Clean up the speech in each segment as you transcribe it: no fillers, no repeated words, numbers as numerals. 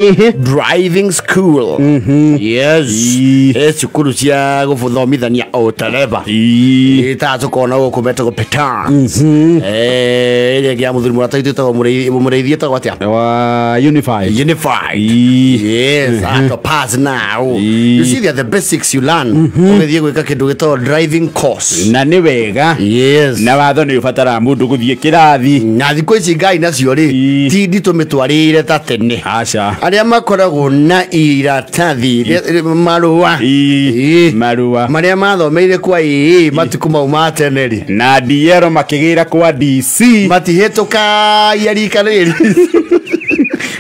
Driving school. Yes. Cukuru cia gũthomithania ũtereba. Ta tũkona gũkũ metagwo Petans. Ĩrĩa ĩngĩ ya mũthuri mũrata witũ ĩtagwo mũrĩithi ĩtagwo atĩa? Wa unified. Unified. Yes, mm pass now. You see, they are the basics you learn. Ũgĩthiĩ gwĩka kĩndũ gĩtagwo driving course. Na nĩ wega. Yes. Na watho nĩ ũbataraga mũndũ gũthiĩ kĩrathi. Na thikũ ici ngai nacio rĩ, ti nditũ mĩtwarĩre ta tene. Aca. Arĩa makoragwo na iratathi marũa. Marũa. Marĩa mathomeire kwa ĩĩ matukũ mau ma tene rĩ. Na DL makĩgĩra kwa DC. Matihĩtũkagia rika rĩrĩ.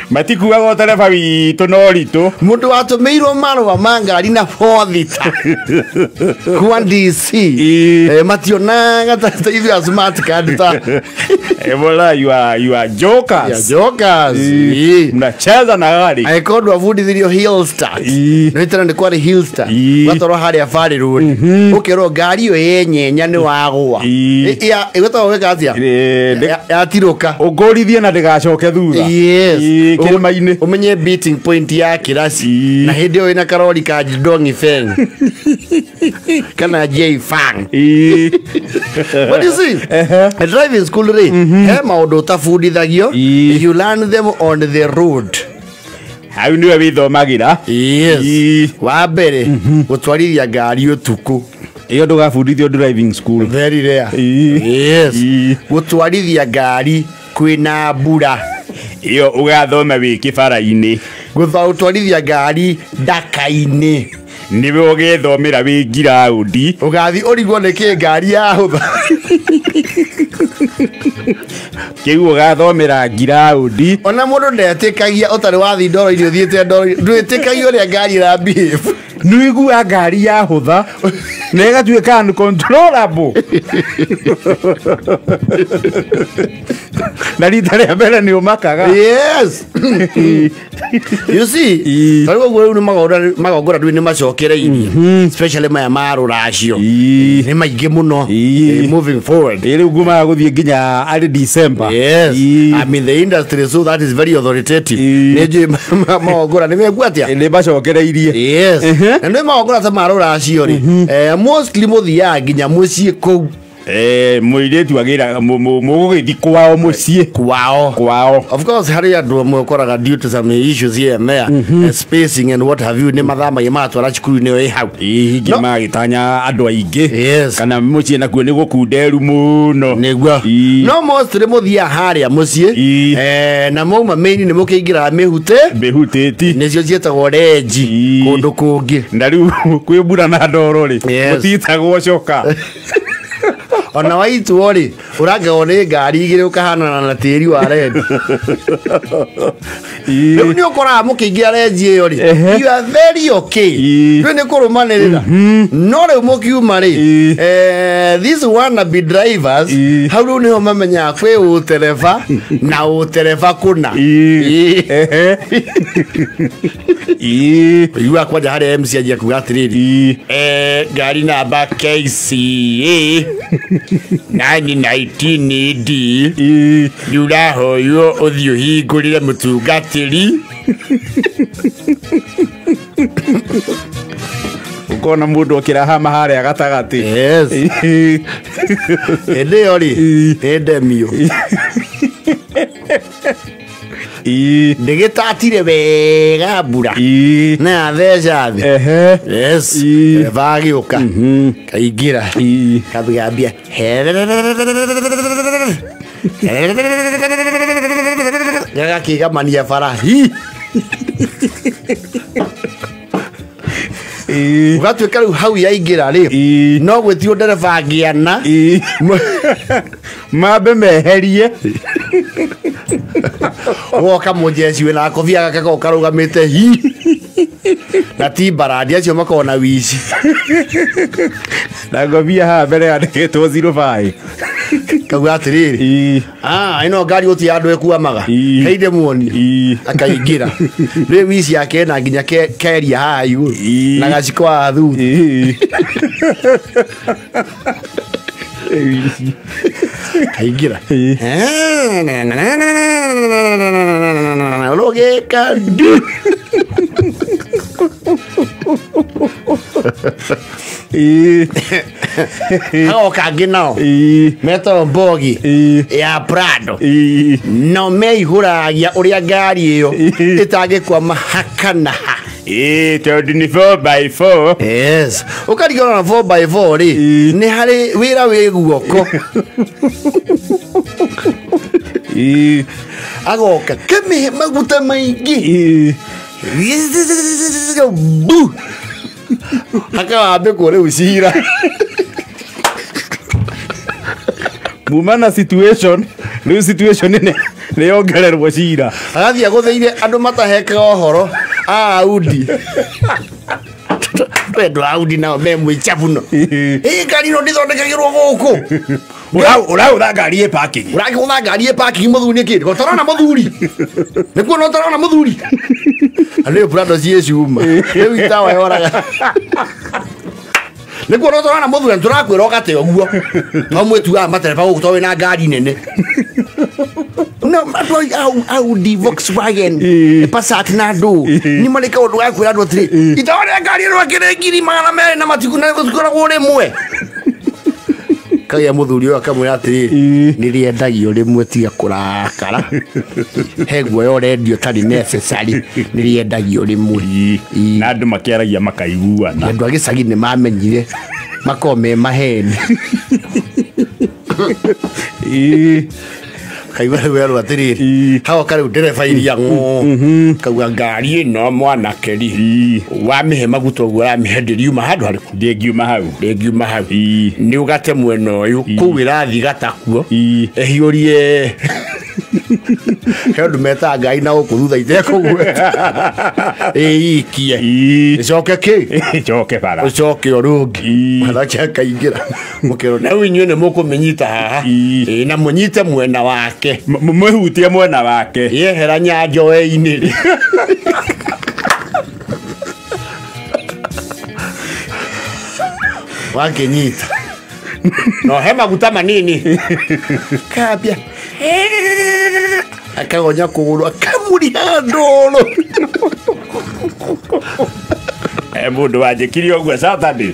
Matikuaga ũtereba witũ no ritũ. Mũndũ watũmĩirwo marũa ma ngari na bothita kwa DC. Mationaga ta ithuĩ a smart card ta. Ebola, you are jokers. You are jokers. Mnacheza na gari. Angĩkorwo ndwabundithirio hill start. Nĩ tena nĩ kwarĩ hill start. Ũgatwarwo harĩa Valley Road. Ũkerwo ngari ĩyo yenyenya nĩ wagũa. Ĩgwĩtagwo gwĩka atĩa? Yatirũka. Ũngũrithie na ndĩgacoke thutha. Yes. Kĩrĩma-inĩ. Ũmenye beating point ya kĩraci. Na hĩndĩ ĩyo ĩna karori ka Dong Feng. Kana J Fang. But you see, a driving school rĩ, he maũndũ ũtabundithagio. You learn them on the road. Hau nĩwe wĩthomagĩra. Yes. Wa mbere, gũtwarithia ngari ũtukũ. Ĩyo ndũgabundithio driving school. Very rare. Yes. Gũtwarithia ngari kwĩna mbura. Ĩyo ũgathoma wĩ kĩbara-inĩ. Gũtwarithia ngari ndaka-inĩ. Nĩwe ũgethomera wĩ ngiraũndi. Ũgathiĩ ũrigwo nĩkĩ ngari yahũtha. Kĩu ũgathomera ngiraũndi. Ona mũndũ ndetĩkagia ũtarĩ wathiĩ ndoro-inĩ ũthiĩte ndoro-inĩ. Ndwĩtĩkagia ũrĩa ngari ĩra behave. Nĩũiguaga ngari yahũtha na ĩgatuĩka uncontrollable. Na rita rĩa mbere nĩ ũmakaga. Yes. You see, tarĩu ũguo rĩu nĩ magongona rĩu nĩ macokereirie. Especially maya ma rũracio. Nĩ maingĩ mũno. Moving forward. Rĩu ngumaga gũthiĩ nginya arĩ December. Yes. I'm in the industry, so that is very authoritative. Nĩ njũĩ magongona nĩ mekuo atĩa? Nĩ macokereirie. Yes. Na nĩ magongona ta ma rũracio rĩ. Mostly mũthiaga nginya mũciĩ kũu. Mũirĩtu agĩra mũgũgĩthiĩ kwao mũciĩ. Kwao. Kwao. Of course harĩ andũ amwe ũkoraga due to some issues here and there, spacing and what have you, nĩ mathamagia magatwara cukuru-inĩ ĩyo ĩ hau. Hingĩ magĩtanya andũ aingĩ. Yes. Kana mũciĩ nakuo nĩ gũkunderu mũno. Nĩguo. No mostly mũthiaga harĩa mũciĩ. Na mauma main nĩ mũkĩingĩraga mĩhute. Mĩhutĩti. Nĩcio ciĩtagwo renji kũndũ kũngĩ. Na rĩu kwĩ mbura na ndoro rĩ, mũtitagwo coka. Ona waituo rĩ, ũrangagwo nĩ ngari igĩrĩ ũkahanana na tĩri wa rendi. Rĩu nĩ ũkoraga mũkĩingĩra renji ĩyo rĩ, you are very okay. Rĩu nĩ kũrũmanĩrĩra. No rĩu mũkiuma rĩ, these wannabe drivers, hau rĩu nĩho mamenyaga kwĩ ũtereba na ũtereba kũna. Ũiguaga kwanja harĩa MC anjia kuga atĩrĩrĩ, ngari namba KCA 919D nĩ ũrahoywo ũthiĩ ũhingũrĩre mũtungatĩri. Ũkona mũndũ akĩrahama harĩa gatagatĩ. Yes. Hĩndĩ ĩyo rĩ, nĩ ndemio. Ndĩgĩtatire wega mbura. Na yatheca thĩ. Yes. Dereba agĩũka. Kaingĩra. Kathigambia. Gagakĩgamania bara. Hi. Ũgatuĩka rĩu hau yaingĩra rĩ, no gwĩtio ndereba angĩana. Mambe meherie. Woka mũjeci wĩna gakobia gaka gakoragwo karũgamĩte hi. Na ti mbarandi acio makoragwo na wici. Na ngobia haha mbere yandĩkĩtwo 05. Kauga atĩrĩrĩ, ĩno ngari gũtirĩ andũ ĩkuamaga. Kainde muonie. Akaingĩra. Rĩu wici yake ĩna nginya keria haha igũrũ. Na gaciko haha thutha. Kaingĩra rũgĩka ndu. Hagoka angĩ nao metagwo mbogi ya Prado, no meihũragia ũrĩa ngari ĩyo ĩtangĩkwama hakana ha. Tondũ nĩ 4x4. Yes, ũkarigana na 4x4 rĩ, nĩ harĩ wĩra wĩ guoko. Agoka kĩmĩhe maguta maingĩ bu hakawambĩkwo rĩu cira. Muma na situation rĩu situation nĩ yongererwo cira. Agathiĩ agũthĩire andũ matahekaga ũhoro a Audi. Twendwa Audi nao me mwĩchabuno. Ĩ ngari ĩno ndĩthondekagĩrwo gũkũ. Ũraũtha ngari ĩ parking. Ũrakĩgũtha ngari ĩ parking mũthuri nĩkĩ? Ũtarona mũthuri. Nĩkuo no ũtarona mũthuri. Andũ Prado ciĩ cuma. Rĩu itawa yoraga. Nĩkuo no ũtarona mũthuri, tũrakwĩra ũgate ũguo. No mwĩtuaga matereba gũkũ tondũ wĩna ngari nene. No, andũ Audi, Volkswagen, Passat na andũ nĩ marĩ kaũndũ ga kwĩra andũ atĩrĩ, itawa rĩa ngari ĩno akĩrĩ 200,000 na matiku na gũtikoragwo rĩmwe. Kagĩa mũthuri ũyũ akamwĩra atĩrĩ, nĩ rĩendagio rĩmwe, tiga kũrakara. He guoya ũrendio ũtarĩ necessary, nĩ rĩendagio rĩmwe. Na andũ makĩaragia makaiguana. Andũ a gĩcagi nĩ mamenyire makorwo me maheni. Kaigua rĩu werwo atĩrĩrĩ, hagoka rĩu ndereba iria ng'ũ, kauga ngari ĩno mwanake rĩ, wamĩhe maguta ũguo ũramĩhe ndĩriuma handũ harĩkũ? Ndĩngiuma hau. Ndĩngiuma hau. Nĩ ũgate mwena ũyũ, kũu ĩrathiĩ gatakuo, ĩhiũrie. He ũndũ metaga ngari na gũkũ thutha itekũgweta. Ĩikie. Ĩcoke kĩ? Ĩcoke bara. Ũcoke o rũngĩ. Mwanake akaingĩra. Mũkerwo, rĩu inyuĩ nĩ mũkũmĩnyita haha. Na mũnyite mwena wake. Mũhutie mwena wake. Yehera nyanjoe-inĩ rĩ. Wakĩnyita. No he maguta manini. Kambia. Akagonya kũgũrũ akamũriha ndoro. Mũndũ wanjĩkire ũguo Saturday.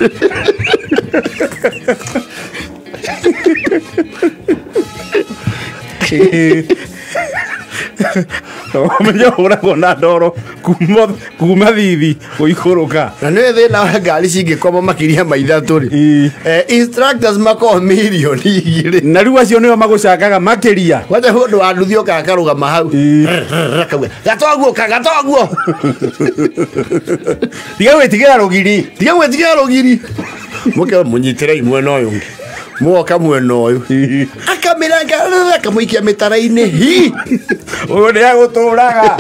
Ũmenye ũhũragwo na ndoro kuma thithi gũikũrũka. Na nĩ thĩna wa ngari cingĩkwama makĩria ma ithatũ rĩ. Instructors makorwo 2 million. Na rĩu acio nĩo magũcangaga makĩria. Kwanja mũndũ wa nduthi okaga akarũgama hau. Akauga, gatoguo ka gatoguo. Tiga gwĩtigĩra rũgiri. Tiga gwĩtigĩra rũgiri. Mũke mũnyitĩrei mwena ũyũ ũngĩ. Mwoka mwena ũyũ. Akamĩranga akamũikia mĩtara-inĩ hi. Ũyũ nĩ agũtũraga.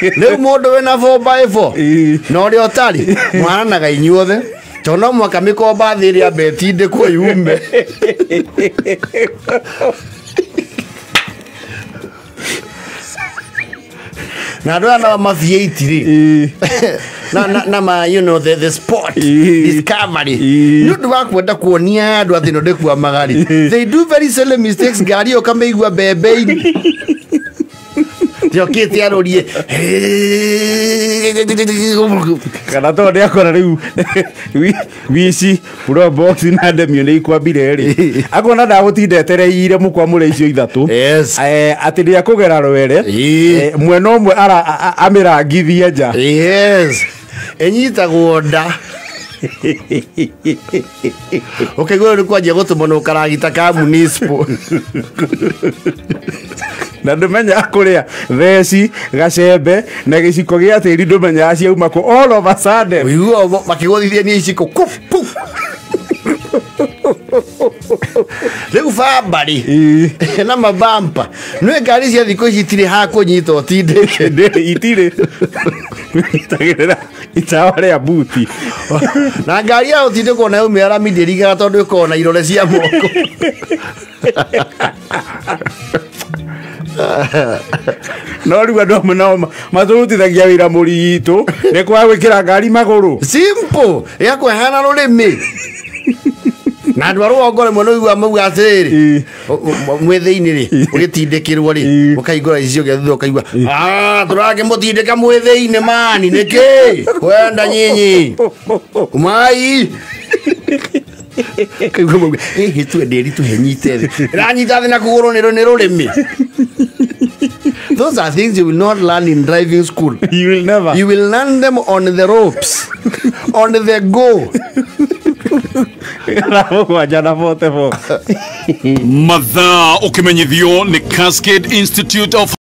Rĩu mũndũ wĩna 4x4 na ũrĩa ũtarĩ mũhananaga inyuothe, tondũ no mũhaka mĩkomba thĩ ĩrĩa ĩambe ĩtindĩkwo yume. Na andũ aya nao ma V8 rĩ, na ma, you know, the sport discovery, nĩ ũndũ wa kwenda kuonia andũ atĩ ĩno ndĩkwamaga rĩ, they do very silly mistakes. Ngari ĩyo ũkamĩigua mbembe-inĩ yokĩte arorie kana tondũ nĩakora rĩu wici Probox na Demio nĩ ikwambire rĩ, akona ndagũtinda etereire mũkwamũre icio ithatũ. Yes. Atĩ nĩekũgera rwere mwena ũmwe amĩrangithie nja. Yes. Ĩnyitagwo nda. Ũkaigua rĩu kwanjia gũtũmwo karagita ka municipal. Na ndũmenyaga kũrĩa theci, gacembe na gĩciko gĩa tĩri, ndũmenyaga ciauma kũ all of a sudden. Ũiguaga makĩgũthithia nĩ iciko ku pu. Rĩu bamba rĩ na mabampa nĩ ngari cia thikũ ici itirĩ ha kũnyita ũtindĩke. Itirĩ. Itagĩrĩra itawa rĩa buti. Na ngari ya ũtindĩkwo nayo mĩarami ndĩrigaga tondũ ĩkoragwo na irore cia moko. No rĩu andũ amwe nao matũrutithagia wĩra mũritũ nĩ kwaga gwĩkĩra ngari magũrũ. Simple ĩgakwehana rũrĩmĩ na andũ a rũgongo rĩmwe nĩ ũiguaga mauga atĩrĩrĩ, mwĩ thĩinĩ rĩ, ũgĩtindĩkĩrwo rĩ, ũkahingũra gĩcicio gĩa thutha ũkaigua, "Ah, tũrakĩmũtindĩka mwĩ thĩinĩ mani nĩkĩ kwenda nyinyi umai." Kaigua mauga, "Ĩhĩ, twende tũhenyite thĩ ĩranyita thĩ na kũgũrũ nĩ rũrĩmĩ." Those are things you will not learn in driving school. You will never. You will learn them on the ropes, on the go. Na mũgwanja na 44. Mathaa ũkĩmenyithio nĩ Cascade Institute of